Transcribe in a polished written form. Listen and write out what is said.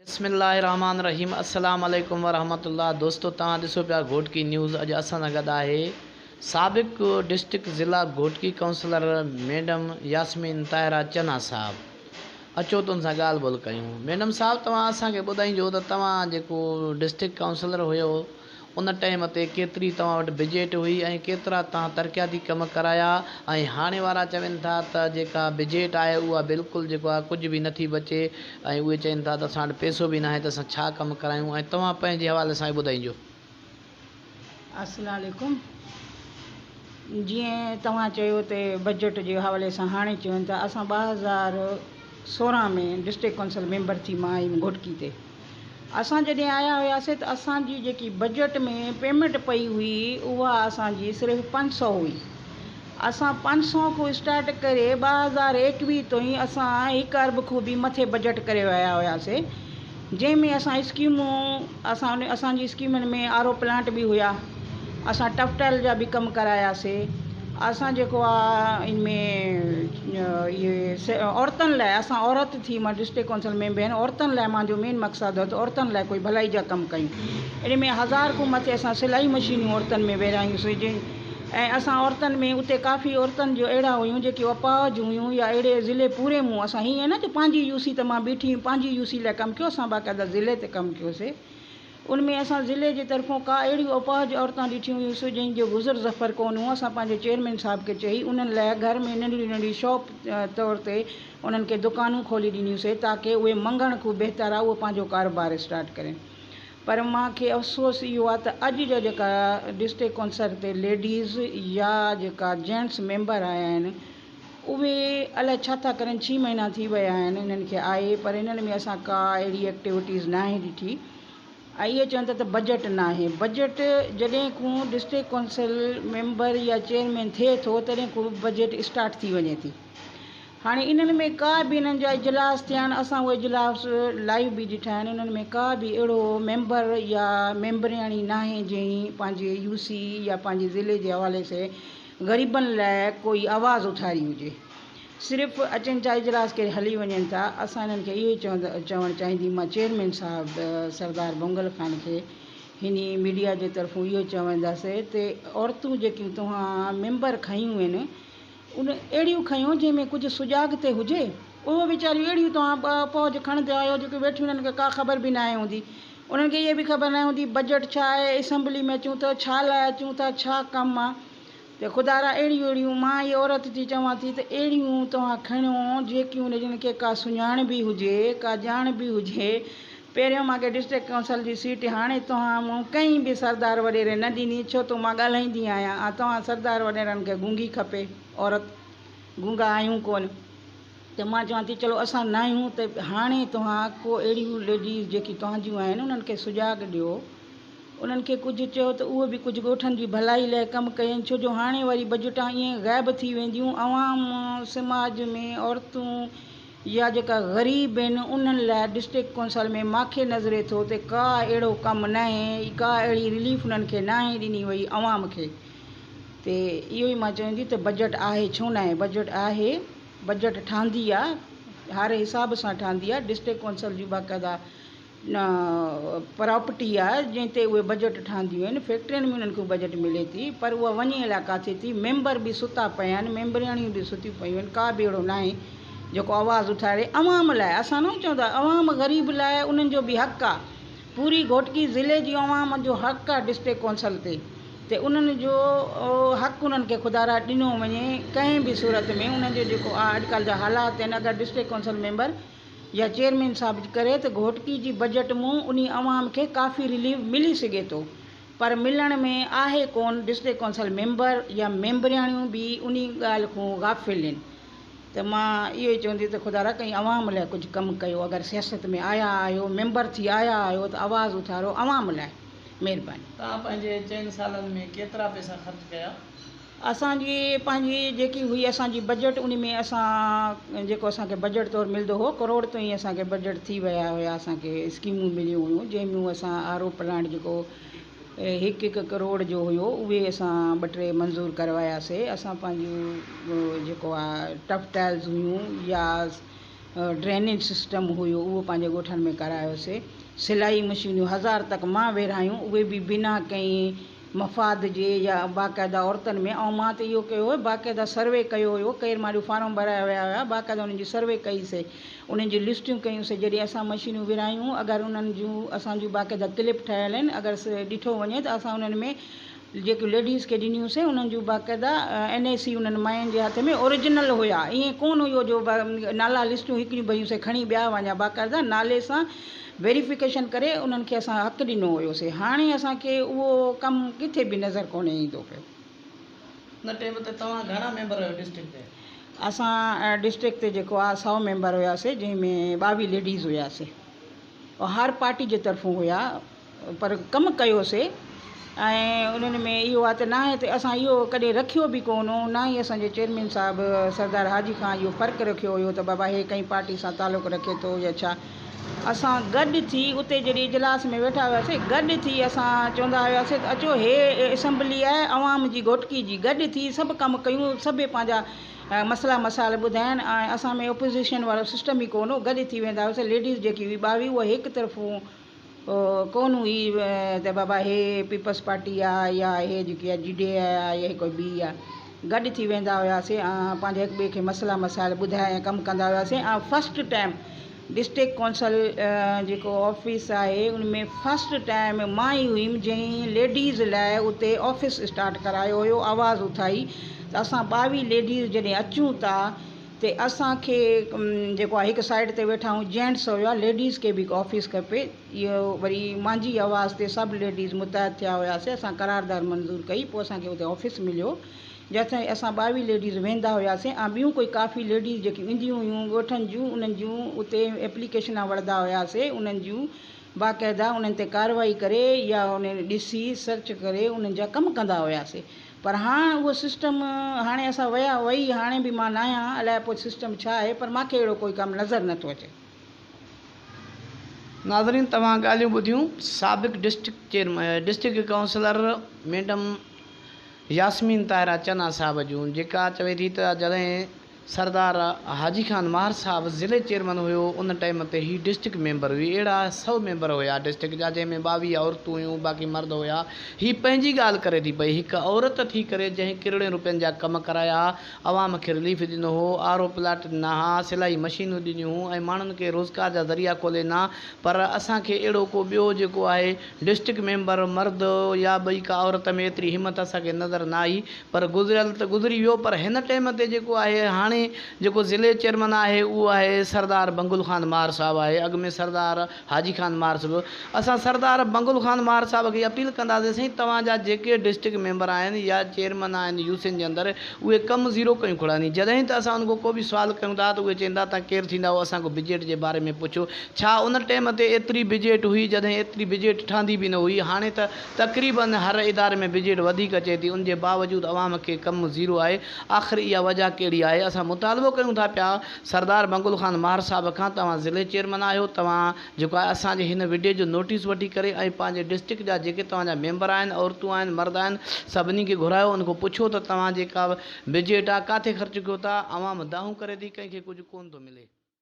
بسم الله الرحمٰن الرحيم السلام عليڪم ورحمة الله دوستو توهان ڏسو پيا گهوٽڪي نيوز اڄ اسان سان گڏ آهي سابق ڊسٽرڪٽ ضلع گهوٽڪي ڪائونسلر ميڊم ياسمين طاهره چنا صاحب اچو ته ان سان ڳالهه ٻولهه ڪيون ميڊم صاحب توهان اسان کي ٻڌائينجو ته توهان جيڪو ڊسٽرڪٽ ڪائونسلر هيو ان ٽائيم تي ڪيتري توهان وٽ بجيٽ هئي ۽ ڪيترا توهان ترقياتي ڪم ڪرايا ۽ هاڻي وارا چون ٿا ته جيڪا بجيٽ آهي اها بلڪل جيڪو آهي ڪجهه به نٿي بچي ۽ اهي چون ٿا ته اسان وٽ پئسو به ناهي ته اسان ڇا ڪم ڪرايون ۽ توهان پنهنجي حوالي سان ٻڌائينجو. السلام عليڪم جيئن توهان چيو ته بجيٽ جي حوالي سان هاڻي چون ٿا اسان 2016 ۾ ڊسٽرڪٽ ڪونسل ميمبر ٿي مان آيم گهوٽڪي تي اسان جڏهن آيا هياسي ته اسان جي جيڪي بجيٽ ۾ پيمينٽ پئي هئي اها اسان جي صرف 500 هئي. اسان 500 کان اسٽارٽ ڪري 2021 تائين اسان هڪ ارب کان به مٿي بجيٽ ڪري ويا هياسي جنهن ۾ اسان اسڪيمون اسان اسان جي اسڪيمن ۾ آر او پلانٽ به هيا اسان ٽفٽل جا به ڪم ڪراياسي اسان جيڪو آ ان ۾ اهي عورتن لاء اسان عورت ٿي مان ڊسٽرڪٽ ڪونسل ميمبر آهيان عورتن لاء مانجو مين مقصد هو ته عورتن لاء ڪوئي ڀلائي جا ڪم ڪيون ان ۾ هزار کان مٿي اسان سلائي مشينيون عورتن ۾ ورهايون سي جي ۽ اسان عورتن ۾ اتي ڪافي عورتن جو اهڙا هيون جيڪي اپاهج هيون يا اهڙي ضلعي پوري مون اسان هيئن نه ته پنهنجي يو سي ته مان بيٺي هيم پنهنجي يو سي لاء ڪم ڪيو اسان باقاعده ضلعي تي ڪم ڪيوسي ان ۾ اسان ضلعي جي طرفون ڪا اهڙيون اپاهج عورتان ڏٺيون هيون سو جن جو گذر ظفر ڪونه هو اسان پنهنجي چيئرمين صاحب کي چئي انهن لاء گهر ۾ ننڍڙيون ننڍڙيون شاپ طور تي انهن کي دڪانون کولي ڏنيون سي تاڪه اهي منگڻ کان بهتر آهي اهي پنهنجو ڪاروبار اسٽارٽ ڪرين پر مان کي افسوس اهو آهي ته اڄ جا جيڪا ڊسٽرڪٽ ڪونسل تي ليڊيز يا جيڪا جينٽس ميمبر آيا آهن اهي الائي ڇا ٿا ڪرن ڇهه مهينا ٿي ويا آهن انهن کي آئي پر انهن ۾ اسان ڪا اهڙي ايڪٽيوٽيز ناهي ڏٺي ۽ اهي چون ٿا ته بجيٽ ناهي بجيٽ جڏهن ڪو ڊسٽرڪٽ ڪونسل ميمبر يا چيئرمين ٿئي ٿو تڏهن ڪو بجيٽ اسٽارٽ ٿي وڃي ٿي هاڻي انهن ۾ ڪا به انهن جا اجلاس ٿيا آهن اسان اهي اجلاس لائيو به ڏٺا آهن انهن ۾ ڪا به اهڙو ميمبر يا ميمبرياڻي ناهي جنهن پنهنجي يو سي يا پنهنجي ضلعي جي حوالي سي غريبن لاء ڪوئي آواز اٿاري هجي. صرف اچن ٿا اجلاس ڪري هلي وڃن ٿا. اسان انهن کي اهو ئي چوڻ چاهيندي مان چيئرمين صاحب سردار بنگل خان کي هن ميڊيا جي طرفون اهو چوندس ته عورتون جيڪيون توهان ميمبر کنيون آهن ان اهڙيون کنيو جنهن ۾ ڪجهه سجاڳ تي هجي. اهو ويچاريون اهڙيون توهان فوج کڻنديون آهيو جيڪيون ويٺيون انهن کي ڪا خبر به ناهي هوندي. انهن کي اهي به خبر ناهي هوندي بجيٽ ڇا آهي، اسيمبلي ۾ اچون ته ڇا لاء اچون ٿا، ڇا ڪم آ. ته خدارا اهڙيون اهڙيون مان هيء عورت ٿي چوان ٿي ته اهڙيون توهان کڻيو جيڪيون جن کي ڪا سڃاڻ به هجي، ڪا ڄاڻ به هجي. پهريون مان کي ڊسٽرڪٽ ڪائونسل جي سيٽ هاڻي توهان مون ڪنهن به سردار وڏيري نه ڏني ڇو ته مان ڳالهائيندي آهيان ۽ توهان سردار وڏيرن کي گونگي کپي عورت گونگا آهيون ڪونه ته مان چوان ٿي چلو اسان ناهيون ته هاڻي توهان ڪو اهڙيون ليڊيز جيڪي توهان جون آهن انهن کي سجاڳ ڏيو انهن کي ڪجهه چيو ته اهو به ڪجهه ڳوٺن جي ڀلائي لاء ڪم ڪين ڇو جو هاڻي وري بجيٽان ائين غائب ٿي وينديون عوام سماج ۾ عورتون يا جيڪا غريب آهن انهن لاء ڊسٽرڪٽ ڪونسل ۾ ماکي نظري ٿو ته ڪا اهڙو ڪم ناهي ڪا اهڙي رليف انهن کي ناهي ڏني وئي عوام کي تي اهو ئي مان چوندي ته بجيٽ آهي ڇو ناهي بجيٽ آهي بجيٽ ٺهندي آهي هر حساب سان ٺهندي آهي ڊسٽرڪٽ ڪونسل جون باقاعده پراپرٽي آهي جنهن تي اهي بجيٽ ٺهنديون آهن فيڪٽرين ۾ انهن کي بجيٽ ملي ٿي پر اها وڃي الاء ڪاٿي ٿي ميمبر به ستا پيا آهن ميمبرياڻيون به ستيون پيون آهن ڪا به اهڙو ناهي جيڪو آواز اٿاري عوام لاء اسان نه چوندا عوام غريب لاء انهن جو به حق آهي پوري گهوٽڪي ضلعي جي عوام جو حق آهي ڊسٽرڪٽ ڪونسل تي ته انهن جو حق انهن کي خدارا ڏنو وڃي ڪنهن به صورت ۾ انهن جو جيڪو آهي اڄڪلهه جا حالات آهن اگر ڊسٽرڪٽ ڪونسل ميمبر يا چيئرمين صاحب ڪري ته گهوٽڪي جي بجيٽ مون انهي عوام کي ڪافي رليف ملي سگهي ٿو پر ملڻ ۾ آهي ڪون ڊسٽرڪٽ ڪونسل ميمبر يا ميمبرياڻيون به انهي ڳالهه کون غافل آهن ته مان اهو ئي چونديس ته خدارا ڪنهن عوام لاء ڪجهه ڪم ڪيو اگر سياست ۾ آيا آهيو ميمبر ٿي آيا آهيو ته آواز اٿارو عوام لاء مهرباني. توهان پنهنجي چئن سالن ۾ ڪيترا پئسا خرچ ڪيا؟ اسان جي پنهنجي جيڪي هئي اسان جي بجيٽ انهي ۾ اسان جيڪو اسان کي بجيٽ طور ملندو هو ڪروڙ تائين اسان کي بجيٽ ٿي ويا هيا اسان کي اسڪيمون مليون هيون جنهن ۾ اسان آر او پلانٽ جيڪو هڪ هڪ ڪروڙ جو هيو اهي اسان ٻه ٽي منظور ڪرواياسي اسان پنهنجون جيڪو آ ٽف ٽائلز هيون يا ڊرينيج سسٽم هيو اهو پنهنجي ڳوٺن ۾ ڪرايوسي. سلائي مشينيون هزار تڪ مان ورهايون اهي به بنا ڪنهن مفاد جي يا باقاعده عورتن ۾ ۽ مان ته اهو ڪيو هيو باقاعده سروي ڪيو هيو ڪير ماڻهو فارم ڀرايا ويا هيا باقاعده انهن جي سروي ڪئي سي انهن جون لسٽيون ڪيون سي جڏهن اسان مشينيون ورهايون اگر انهن جون اسان جون باقاعده ڪلپ ٺهيل آهن اگر ڏٺو وڃي ته اسان انهن ۾ جيڪيون ليڊيز کي ڏنيون سي انهن جون باقاعده اين اي سي انهن ماين جي هٿ ۾ اوريجنل هيا ائين ڪونه هيو جو نالا لسٽون هڪڙيون ڀريون سي کڻي ٻيا وڃا باقاعده نالي سان ويريفڪيشن ڪري انهن کي اسان حق ڏنو هيو سي هاڻي اسان کي اهو ڪم ڪٿي به نظر ڪونهي ايندو پيو. ان ٽيم تي توهان گهڻا ميمبر هيو ڊسٽرڪٽ تي؟ اسان ڊسٽرڪٽ تي جيڪو آ سئو ميمبر هيا سي جنهن ۾ 22 ليڊيز هيا سي هر پارٽي جي طرفون هيا. پر ڪم ڪيوسي ۽ انهن ۾ اهو آهي ته ناهي ته اسان اهو ڪڏهن رکيو به ڪونه هو نه ئي اسان جي چيئرمين صاحب سردار حاجي خان اهو فرق رکيو هيو ته بابا هي ڪنهن پارٽي سان تعلق رکي ٿو يا ڇا اسان گڏ ٿي اتي جڏهن اجلاس ۾ ويٺا هياسي گڏ ٿي اسان چوندا هياسي ته اچو هي اسيمبلي آهي عوام جي گهوٽڪي جي گڏ ٿي سڀ ڪم ڪيون سڀ پنهنجا مسئلا مسائل ٻڌائن ۽ اسان ۾ اپوزيشن وارو سسٽم ئي ڪونه هو گڏ ٿي ويندا هياسي ليڊيز جيڪي هئي 22 اها هڪ طرفون ڪونه هئي ته بابا هي پيپلز پارٽي آ يا هي جيڪي آ جي ڊي اي آ يا هي ڪوئي ٻي آ گڏ ٿي ويندا هياسي ۽ پنهنجا هڪ ٻئي کي مسئلا مسائل ٻڌائي ۽ ڪم ڪندا هياسي ۽ فرسٽ ٽائيم ڊسٽرڪٽ ڪونسل جيڪو آفيس آهي ان ۾ فرسٽ ٽائيم مان ئي هيم جنهن ليڊيز لاء اتي آفيس اسٽارٽ ڪرايو هيو آواز اٿائي ته اسان 22 ليڊيز جڏهن اچون ٿا تي اسان کي جيڪو آهي هڪ سائيڊ تي ويٺا آهيون جينٽس هيا ليڊيز کي به هڪ آفيس کپي اهو وري مانجي آواز تي سڀ ليڊيز متحد ٿيا هياسي اسان قراردار منظور ڪئي پوء اسان کي اتي آفيس مليو جتي اسان 22 ليڊيز ويندا هياسي ۽ ٻيون ڪوئي ڪافي ليڊيز جيڪيون اينديون هيون ڳوٺن جون انهن جون اتي ايپليڪيشنا وڙهندا هياسي انهن جون باقاعده انهن تي ڪارروائي ڪري يا انهن ڏسي سرچ ڪري انهن جا ڪم ڪندا هياسي پر هاڻ اهو سسٽم هاڻي اسان ويا وئي هاڻي به مان ناهيان الائي پوء سسٽم ڇا آهي پر مانکي اهڙو ڪوئي ڪم نظر نٿو اچي. ناظرين توهان ڳالهيون ٻڌيون سابق district chairman district councillor madam Yasmin Tahira Channa صاحب جون جيڪا چوي ٿي ته جڏهن سردار حاجي خان ماهر صاحب ضلعي چيئرمن هيو ان ٽائيم تي هي ڊسٽرڪٽ ميمبر هئي اهڙا سئو ميمبر هيا ڊسٽرڪٽ جا جنهن ۾ 22 عورتون هيون باقي مرد هيا هي پنهنجي ڳالهه ڪري ٿي پئي هڪ عورت ٿي ڪري جنهن ڪروڙين روپين جا ڪم ڪرايا عوام کي رليف ڏنو هو آر او پلاٽ ڏنا ها سلائي مشينون ڏنيون هون ۽ ماڻهن کي روزگار جا ذريعا کولي ڏنا پر اسان کي اهڙو ڪو ٻيو جيڪو آهي ڊسٽرڪٽ ميمبر مرد يا ٻئي ڪا عورت ۾ ايتري همت اسان کي نظر نه آئي پر گذريل ته گذري ويو پر هن ٽيم تي جيڪو آهي هاڻي جيڪو ضلعي چيئرمن آهي اهو آهي سردار بنگل خان ماهر صاحب آهي اڳ ۾ سردار حاجي خان ماهر صاحب اسان سردار بنگل خان ماهر صاحب کي اپيل ڪنداسين سائين توهان جا جيڪي ڊسٽرڪٽ ميمبر آهن يا چيئرمن آهن يوسين جي اندر اهي ڪم زيرو ڪيون کڙاني جڏهن ته اسان ان کان ڪو به سوال ڪيون ٿا ته اهي چون ٿا توهان ڪير ٿيندا آهيو اسان کان بجيٽ جي باري ۾ پڇو ڇا ان ٽيم تي ايتري بجيٽ هئي جڏهن ايتري بجيٽ ٺهندي به نه هئي هاڻي ته تقريبن هر اداري ۾ بجيٽ وڌيڪ اچي ٿي ان جي باوجود عوام کي ڪم زيرو آهي آخر اها وجه ڪهڙي آهي اسان مطالبو ڪيون ٿا پيا سردار بنگل خان ماهر صاحب کان توهان ضلعي چيئرمن آهيو توهان جيڪو آهي اسان جي هن وڊيو جو نوٽيس وٺي ڪري ۽ پنهنجي ڊسٽرڪٽ جا جيڪي توهان جا ميمبر آهن عورتون آهن مرد آهن سڀني کي گهرايو ان کان پڇو ته توهان جيڪا بجيٽ آهي ڪاٿي خرچ ڪيو ٿا عوام دانهون ڪري ٿي ڪنهن کي ڪجهه ڪونه ٿو ملي.